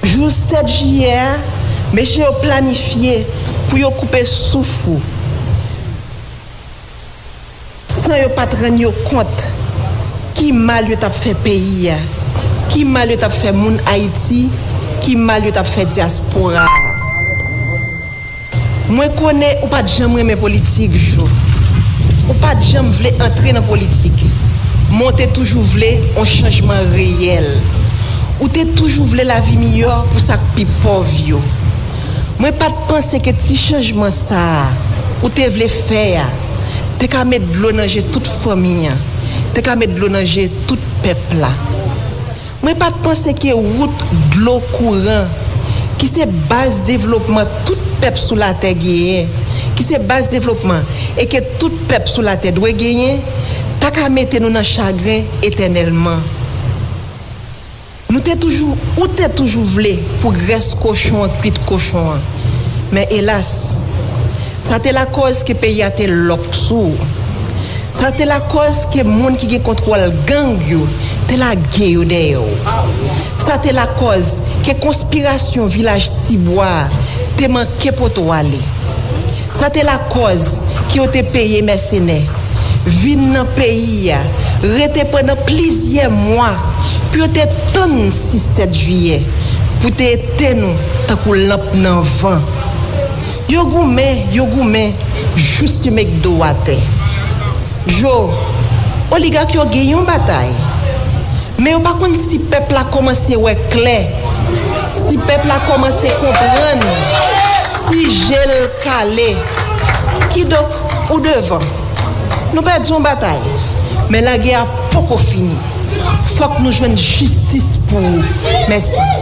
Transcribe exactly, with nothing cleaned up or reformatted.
Jou sèt jiyè a, mesye yo planifye pou yo koupe souf ou, san yo pa t rann yo kont ki mal yo t ap fè peyi a, ki mal yo t ap fè moun Ayiti, ki mal yo t ap fè dyaspora a. Mwen konnen ou pa t janm renmen politik, Jo. Ou pa t janm vle antre nan politik. Men w te toujou vle yon chanjman reyèl. Ou te toujou vle lavi miyò pou sa k pi pòv yo. Mwen pa t panse ke ti chanjman sa a ou te vle fè a te ka met dlo nan je tout fanmi an, te ka met dlo nan je tout pèp la. Mwen pa t panse ke wout, dlo, kouran, ki se baz devlopman tout pèp sou latè genyen, ki se baz devlopman e ke tout pèp sou latè dwe genyen, ta ka mete nou nan chagren etènèlman. Nou te toujou, ou te toujou vle pou grès kochon an kwit kochon an. Men elas, sa te lakòz ke peyi a te lòk sou ou. Sa te lakòz ke moun ki gen kontwòl gang yo te lage yo dèyè w. Sa te lakòz ke konspirasyon vilaj Tibwa a te manke pote w ale. Sa te lakòz ke yo te peye mèsenè vin nan peyi a, rete pandan plizyè mwa pou yo te tann sis sèt jiyè pou te etenn ou tankou lanp nan van. Yo goumen, yo goumen, jous yo met do atè. Jo, oligak yo gen yon batay, men yo pa konn si pèp la kòmanse wè klè, si pèp la kòmanse konprann, si je l kale. Kidonk, ou devan. Nou pèdi yon batay, men lagè a poko fini. Fòk nou jwenn jistis pou ou. Mèsi.